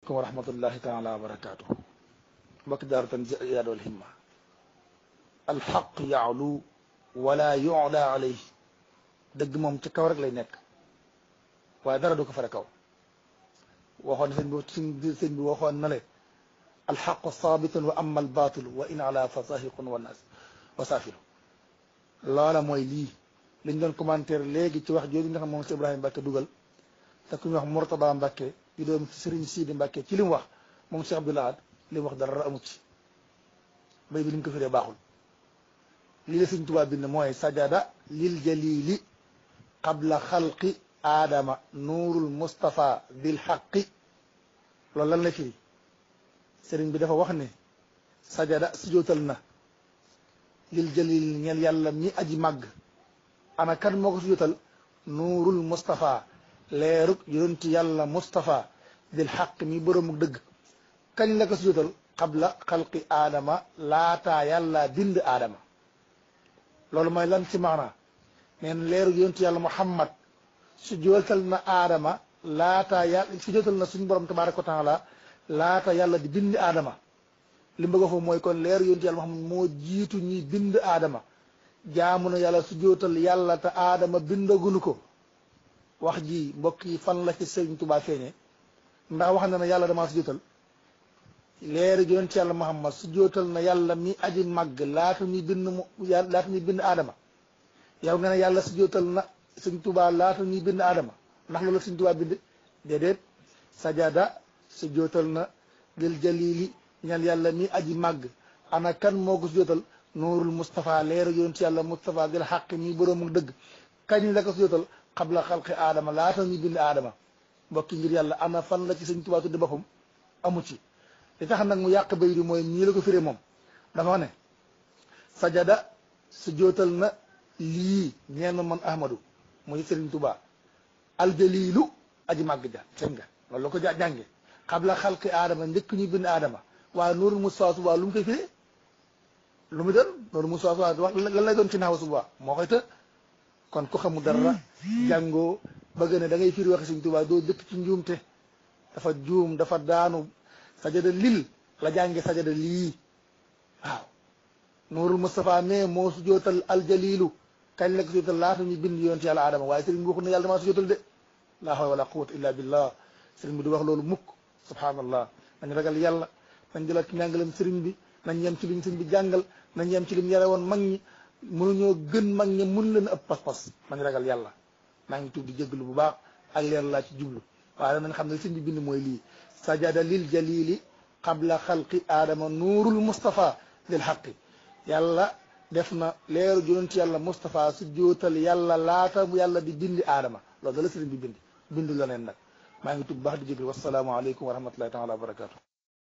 wa rahmatullahi taala wa barakaatu mbokki daaratan Iyaadul Himma alxaq yaalu wala yu'la alayhi dëgg moom ci kaw rek lay nekk waaye dara du ko fare kaw waxoon sëñ bi waxoon na le alxaqu saabitun wa amma albaatilu wa in ala fa zahiqun wa nas wa saafilu loola mooy lii liñ doon commentaire léegi ci wax jooju nga xam moom si Ibrahima Mbacke dugal te ku ñu wax Mourtada Mbacke di doom ci Serigne Sidi Mbacke ci li mu wax moom Cheikh Abdoul Ahad li mu wax dara amut ci bay bi li mu ko firee baaxul lii la Sëriñ Tuubaa bind mooy sajada lil jalili qabla xalqi aadama nuurul Mustafa bil xaqi loolu lan la firi sëriñ bi dafa wax ne sajada sujootal na lil jalil ñeel yàlla mi aji màgg ana kan moo ko sujootal nuurul Mustafa leerug yonenti yàlla Mustafa bil xaq mi boroomu dëgg kañ la ko sujootal qabla xalqi aadama laataa yàlla bind aadama loolu mooy lan ci maana neen leerug yonenti yàlla Muhammad sujootal na aadama laataa yàlla sujootal na suñu borom tabaaraka wa taala laata yàlla di bind aadama li mu bëgg a foofu mooy kon leeru yonenti yàlla Muhammad moo jiitu ñuy bind aadama jaamu na yàlla sujootal yàlla te aadama bindagunu ko wax ji mbokk yi fan la ci Sëriñ Tuubaa feeñee ndax wax na ne yàlla damaa sujootal leeru yonenti yàlla Muhammad sujootal na yàlla mi aji màgg laata ñuy bind aadama yow nga ne yàlla sujootal na Sëriñ Tuubaa laata ñuy bind aadama ndax loolu Sëriñ Tuubaa bind déedéet sajada sujootal na lil jalili ñal yàlla mi aji màgg ana kan moo ko sujootal nuurul Mustafa leeru yonenti yàlla Mustafa dil xaq mi boroomu dëgg kañ la ko sujootal qabla xalqi aadama laata ñuy bind aadama mbokki ngir yàlla ana fan la ci Sëriñ Tuubaa tudde boppam amu ci li tax nag mu yàq bay di mooy nii la ko firee moom dafa ne sajada sujootal na lii ñeen ma man Ahmadu muy Sëriñ Tuubaa aljalilu aji màgg ja sëñ nga loolu la ko jànge qabla xalqi aadama njëkk ñuy bind aadama waaye nuurul Mustafa suba lu mu koy firee lu mu doon nuurul Mustafa suba wax lan lay doon ci naaw suba moo koy të kon ku xamul dara jàngoo bëgg ne da ngay firi waxi Sëriñ Tuubaa doo dëkk ci njuumte dafa juum dafa daanu sajada lil la jànge sajada lii waaw nuurul Mustafa mais moo sujootal aljalilu kañ la ko sujootal laata ñuy bind yoon ci yàlla aadama waaye sëriñ bi waxu ne yàlla damaa sujootal de laa hawla wala quwwata illa billah sëriñ bi du wax loolu mukk subhanallah nañ ragal yàlla nañ jëlaat ci njàngalem sëriñ bi nañ yem ci liñ sëriñ bi jàngal nañ yem ci lim yare woon mag ñi mënuñoo gën mag ñi mun leen ëpp pas-pas nañ ragal yàlla maa ngi tuub di jégalu bu baax ak leer laa ci jublu waaye nañ xam ne sëriñ bi bind mooy lii sajada lil jalili qabla xalqi aadama nuurul Mustafa lil xaqi yàlla def na leeru yonent yàlla Mustafa su jootal yàlla laata yàlla di bindi aadama loolu da la sëriñ bi bindu la neen nag maa ngi tuub baax di jégalu wassalaamu aleykum wa rahmatullahi taala wa barakaatu